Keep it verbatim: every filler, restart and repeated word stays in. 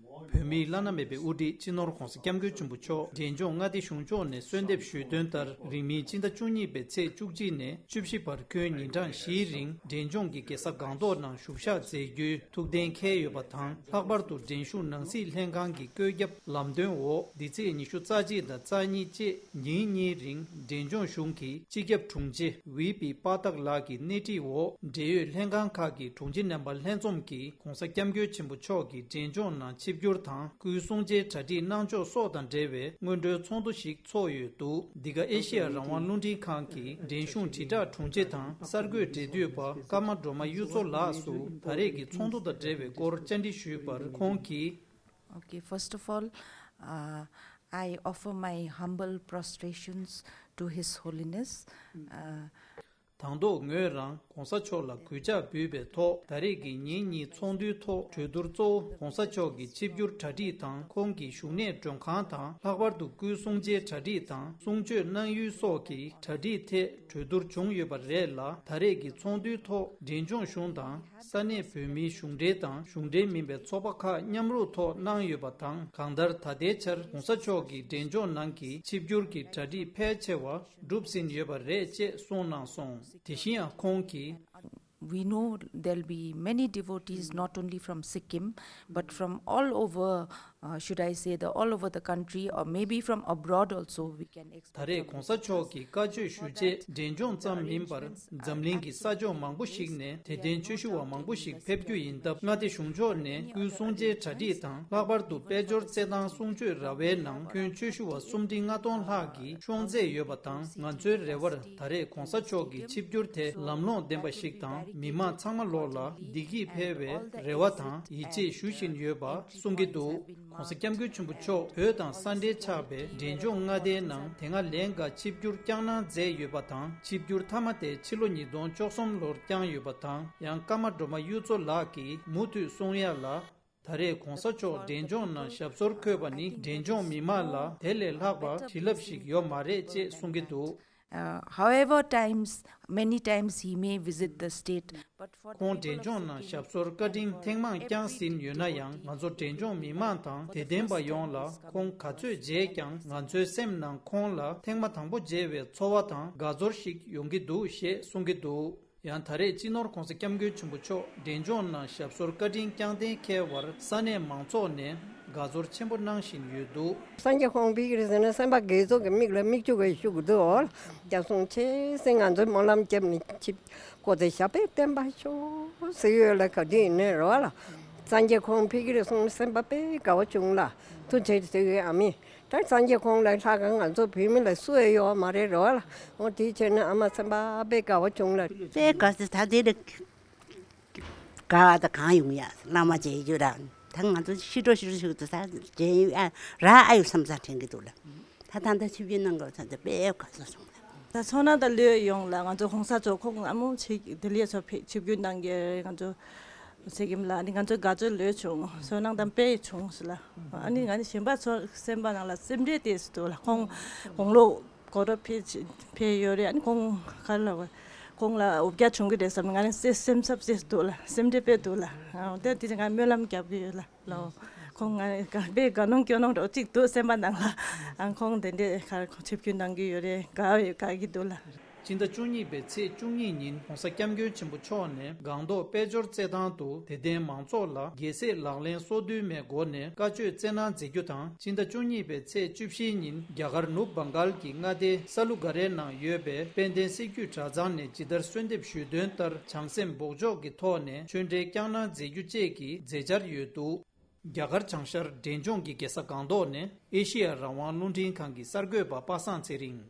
བོད་མིའི་བླ་ན་མེད་པའི་དབུ་ཁྲིད་སྤྱི་ནོར་༧གོང་ས་༧སྐྱབས་མགོན་ཆེན་པོ་མཆོག་འབྲས་ལྗོངས་མངའ་སྡེ་གཞུང་ཕྱོགས་ནས་གསོལ་འདེབས་ཞུས་དོན་ལྟར། རིང་མིན་སྤྱི་ཟླ་བཅུ་གཉིས་པའི་ཚེས་བཅུ་གཅིག་ནས་བཅུ་བཞི་བར་ཁྱོན་ཉིན་གྲངས་བཞིའི་རིང་འབྲས་ལྗོངས་ཀྱི་རྒྱལ་ས་སྒང་ཏོག་ནང་བཞུགས་ཞག་མཛད་རྒྱུའི་ཐུགས་གཏན་འཁེལ་ཡོད་པ་དང་། ལྷག་པར་དུ་འབྲས་ཞུང་ནང་སྲིད་ལྷན་ཁང་གི་བཀོད་ཁྱབ་ལམ་སྟོན་འོག་འདི་ཚེས་ཉི་ཤུ་རྩ་གཅིག་དང་རྩ་གཉིས་བཅས་ཉིན་གཉིས་རིང་འབྲས་ལྗོངས་གཞུང་གི་སྤྱི་ཁྱབ་དྲུང་ཆེ་ཝི་པི་པ་ཏག་ལགས་ཀྱི་སྣེ་ཁྲིད་འོག་འབྲེལ་ཡོད་ལྷན་ཁང་ཁག་གི་དྲུང་ཆེ་རྣམ་པ་ལྷན་འཛོམས་ཀྱིས་༧གོང་ས་༧སྐྱབས་མགོན་ཆེན་པོ་མཆོག་གི་འབྲས་ལྗོངས་ནང་ཆིབས་བསྒྱུར་དང་སྐུའི་གསུང་ཆོས་གྲ་སྒྲིག་གནང་ཕྱོགས་སོགས་དང་འབྲེལ་བའི་སྔོན་འགྲོའི་ཚོགས་འདུ་ཞིག་ཚོགས་ཡོད་འདུག་འདི་ག་ཨེ་ཤེ་ཡ་རང་དབང་རླུང་འཕྲིན་ཁང་གི་འབྲས་ཞུང་དྲིལ་བསྒྲགས་དྲུང་ཆེ་དང་གསར་འགོད་འབྲེལ་མཐུད་པ་ཀརྨ་སྒྲོལ་མ་གཡུ་མཚོ་ལགས་སུ་ད་རེས་ཀྱི་ཚོགས་འདུ་དང་འབྲེལ་བའི་སྐོར་བཅར་འདྲི་ཞུས་པར། ཁོང་གིས། Okay, first of all, uh, I offer my humble prostrations to His Holiness. Uh, དང་ཐོག་ངོས་རང་༧གོང་ས་མཆོག་ལ་གུས་ཕྱག་འབུལ་བའི་ཐོག་ད་རེས་ཀྱི་ཉིན་གཉིས་ཚོགས་འདུའི་ཐོག་གྲོས་བསྡུར་གཙོ་བོ་༧གོང་ས་མཆོག་གི་ཆིབས་བསྒྱུར་གྲ་སྒྲིག་དང་ཁོང་གི་བཞུགས་གནས་མགྲོན་ཁང་དང་། ལྷག་པར་དུ་སྐུའི་གསུང་ཆོས་གྲ་སྒྲིག་དང་གསུང་ཆོས་གནང་ཡུལ་སོགས་ཀྱི་གྲ་སྒྲིག་ཐད་གྲོས་བསྡུར་བྱུང་ཡོད་པ་རེད་ལ། ད་རེས་ཀྱི་ཚོགས་འདུའི་ཐོག་འབྲས་ལྗོངས་གཞུང་དང་ས་གནས་བོད་མིའི་གཞུང་འབྲེལ་དང་གཞུང་འབྲེལ་མིན་པའི་ཚོགས་པ་ཁག་མཉམ་རུབ་ཐོག་གནང་ཡོད་པ་དང་། གང་ལྟར་ད་ལྟའི་ཆར་༧གོང་ས་མཆོག་གི་འབྲས་ལྗོངས་ནང་གི་ཆིབས་བསྒྱུར་གྱི་གྲ་སྒྲིག་ཕལ་ཆེ་བ་གྲུབ་ཟིན་ཡོད་པ་རེད་ཅེས་གསུངས་གནང་སོང་། དེ་བཞིན་ཡང་ཁོང་གིས། We know there'll be many devotees not only from Sikkim but from all over, uh, should I say, the all over the country, or maybe from abroad also we can expect. ད་རེས་༧གོང་ས་མཆོག་གི་བཀའ་ཆོས་ཞུ་ཆེད་འབྲས་ལྗོངས་ཙམ་མིན་པར་འཛམ་གླིང་གི་ས་ཕྱོགས་མང་པོ་ཞིག་ནས་དད་ལྡན་ཆོས་ཞུ་བ་མང་པོ་ཞིག་ཕེབས་རྒྱུ་ཡིན་སྟབས། མངའ་སྡེ་གཞུང་ཕྱོགས་ནས་སྐུའི་གསུང་ཆོས་གྲ་སྒྲིག་དང་། ལྷག་པར་དུ་དཔལ་འབྱོར་རྩེད་ཐང་གསུང་ཆོས་ར་བའི་ནང་ཁྱོན་ཆོས་ཞུ་བ་སུམ་ཁྲི་ལྔ་སྟོང་ལྷག་གིས་ཤོང་ཚད་ཡོད་པ་དང་། ང་ཚོའི་རེ་བར་ད་རེས་༧གོང་ས་མཆོག་གི་ཆིབས་བསྒྱུར་དེ་ལམ་ལྷོང་ལྡན་པ་ཞིག་དང་། མི་མང་ཚང་མ་ལོག་ལ་བདེ་སྐྱིད་འཕེལ་བའི་རེ་བ་དང་ཡིད་ཆེས་ཞུ་བཞིན་ཡོད་པ་གསུང་གི་འདུག ༸གོང་ས་༸སྐྱབས་མགོན་ཆེན་པོ་མཆོག་བོད་དང་ས་འབྲེལ་ཆགས་པའི་འབྲས་ལྗོངས་མངའ་སྡེའི་ནང་དེ་སྔ་ལན་འགའ་ཆིབས་བསྒྱུར་བསྐྱངས་གནང་མཛད་ཡོད་པ་དང་། ཆིབས་བསྒྱུར་མཐའ་མ་དེ་ཕྱི་ལོ་ཉིས་སྟོང་བཅུ་གསུམ་ལོར་བསྐྱངས་ཡོད་པ་དང་། ཡང་ཀརྨ་སྒྲོལ་མ་གཡུ་མཚོ་ལགས་ཀྱིས་མུ་མཐུད་གསུང་ཡ་ལ། ད་རེས་༸གོང་ས་མཆོག་འབྲས་ལྗོངས་ནང་ཞབས་སོར་འཁོད་པ་ནི་འབྲས་ལྗོངས་མི་མང་ལ་དེ་ལས་ལྷག་པ་བྱིན་རླབས་ཤིག་ཡོད་མ་རེད་ཅེས་གསུང་གི་འདུག Uh, however times, many times he may visit the state, but for the ཁོང་འབྲས་ལྗོངས་ནང་ཞབས་སོར་བཀའ་དྲིན་ཐེངས་མང་བསྐྱངས་ཟིན་ཡོད་ན་ཡང་། ང་ཚོ་འབྲས་ལྗོངས་མི་མང་དང་དད་ལྡན་པ་ཡོངས་ལ་ཁོང་ག་ཚོད་མཇལ་ཀྱང་། ང་ཚོའི་སེམས་ནང་ཁོང་ལ་ཐེངས་མ་དང་པོ་མཇལ་བའི་ཚོར་བ་དང་དགའ་ཚོར་ཞིག་ཡོང་གི་འདུག་ཞེས་གསུང་གི་འདུག་ཡང་ད་རེས་སྤྱི་ནོར་༸གོང་ས་༸སྐྱབས་མགོན་ཆེན་པོ་མཆོག་འབྲས་ལྗོངས་ནང་ཞབས་སོར་བཀའ་དྲིན་བསྐྱངས་གཏན་འཁེལ་བར་ས་གནས་མང་ཚོགས་ནས་དགའ་ཚོར་ཆེན་པོ་གནང་བཞིན་ཡོད་འདུག་སངས་རྒྱས་ཁོང་ཕ་གི་རེད་ཟེར་ན་སེམས་པ་དགེ་ཚོགས་ཀྱི་མིག་ལ་མིག་ཆུ་གིས་ཤུགས་འདུག་འོ་ལ། རྒྱ་སྲུང་ཆེ་སེ་ང་ཚོའི་སྨོན་ལམ་རྒྱབ་ནས་ཆིབས་བསྒྱུར་དེ་ཞབས་པད་བརྟན་པར་ཤོག་ཟེར་ཡོད་ལ། ག་དུས་ཡིན་ནའི་རེད་བ་ལ། སངས་རྒྱས་ཁོང་ཕ་གི་རེད་སོང་ནས་སེམས་པ་དཔེ་དགའ་བོ་བྱུང་ལ། ཐུགས་རྗེ་ཆེ་ཟེར་ཡོད་ཨ་མི། ད་སངས་རྒྱས་ཁོང་ལས་ལྷག་ག་ང་ཚོ་བོད་མི་ལ་སུ་ཡང་ཡོད་མ་རེད་རོ་ལ། འོ་དེའི་ཕྱིར་ན་ཨ་མ་སེམས་པ་དཔེ་དགའ་བོ་བྱུང་ལ། དཔེ་དགའ་ཚེ་ད་དེ་ལ་དགའ་བ་ད་གང་ཡོང་ཡ་བླ་མ་མཇལ་རྒྱུ་ར། ད་ང་ཚོ་ཤི་འགྲོ་ཤི་འགྲོ་ཞིག་ཏུ་ད་མཇལ་ཡ་ར་ཨ་ཡོད་བསམ་ས་དྲན་གི་འདུག་ལ། ད་ད་ལྟ་ཆིབས་བསྒྱུར་གནང་དགོས་ཚ་དེ་དཔེ་དགའ་ཚོར་བྱུང་ལ། ད་ཚོར་སྣང་དང་ལོས་ཡོང་ལ། ང་ཚོ་༸གོང་ས་མཆོག་ཁོང་ཨ་མོ་ཆིག་དེ་ལས་ཚོ་ཕེ་ཆིབས་བསྒྱུར་གནང་གི་ང་ཚོ་ཚེ་གིམ་ལ་ནི་ང་ཚོ་དགའ་ཚོར་ལོས་བྱུང་། ཚོར་སྣང་དང་དཔེ་བྱུང་སི་ལ། ཨ་ནི་ང་ནི་གཞན་པ་ཚོ་སེམས་པ་ནང་ལ་སེམས་ཁྲལ་དེ་སི་འདུག་ལ། ཁོང་དགུང་ལོ་གོ་རོ་ཕེ་ཕེ་ཡོད་རེད། ཨ་ནི་ཁོང་ག་ལ་ཁོང་ལ་འུབ་རྒྱ་བྱུང་གི་རེད་བསམ་ང་ནི་སེ་སེམས་འཚབ་སེ་སི་འདུག་ལ། སེམས་ཁྲལ་དཔེ་འདུག་ལ། ཨ་དེ་དེ་ང་སྨོན་ལམ་རྒྱབ་གི་ཡོད་ལ། ལོ། ཁོང་ང་དཔེ་དགའ་སྣང་སྐྱོ་སྣང་འདྲ་བོ་གཅིག་འདུག་སེམས་པ་ནང་ལ། ཨང་ཁོང་དེ་འདྲས་ཁར་ཁོང་ཆིབས་བསྒྱུར་གནང་གི་ཡོད་རེད། དགའ་བའི་དགའ་གི་འདུག་ལ། སྤྱི་ཟླ་བཅུ་གཉིས་པའི་ཚེས་བཅུ་གཉིས་ཉིན་༸གོང་ས་༸སྐྱབས་མགོན་ཆེན་པོ་མཆོག་ནས་སྒང་ཏོག་དཔལ་འབྱོར་རྩེད་ཐང་དུ་དད་ལྡན་མང་ཚོགས་ལ་རྒྱལ་སྲས་ལག་ལེན་སོ་བདུན་མའི་སྒོ་ནས་བཀའ་ཆོས་སྩལ་གནང་མཛད་རྒྱུ་དང་། སྤྱི་ཟླ་བཅུ་གཉིས་པའི་ཚེས་བཅུ་བཞིའི་ཉིན་རྒྱ་གར་ནུབ་བྷང་གལ་གྱི་མངའ་སྡེ་ས་ལུ་ག་རའི་ནང་ཡོད་པའི་དཔལ་ལྡན་སྲིད་བརྒྱུད་གྲྭ་ཚང་ནས་ཇི་ལྟར་གསོལ་འདེབས་ཞུས་དོན་ལྟར་བྱང་སེམས་སྦོགས་འཇོག་གི་ཐོག་ནས་ཆོས་འབྲེལ་བསྐྱངས་གནང་མཛད་རྒྱུ་བཅས་ཀྱི་མཛད་འཆར་ཡོད་འདུག་རྒྱ་གར་བྱང་ཤར་འབྲས་ལྗོངས་ཀྱི་རྒྱལ་ས་སྒང་ཏོག་ནས་ཨེ་ཤེ་ཡ་རང་དབང་རླུང་འཕྲིན་ཁང་གི་གསར་འགོད་པ་པ་སངས་ཚེ་རིང་།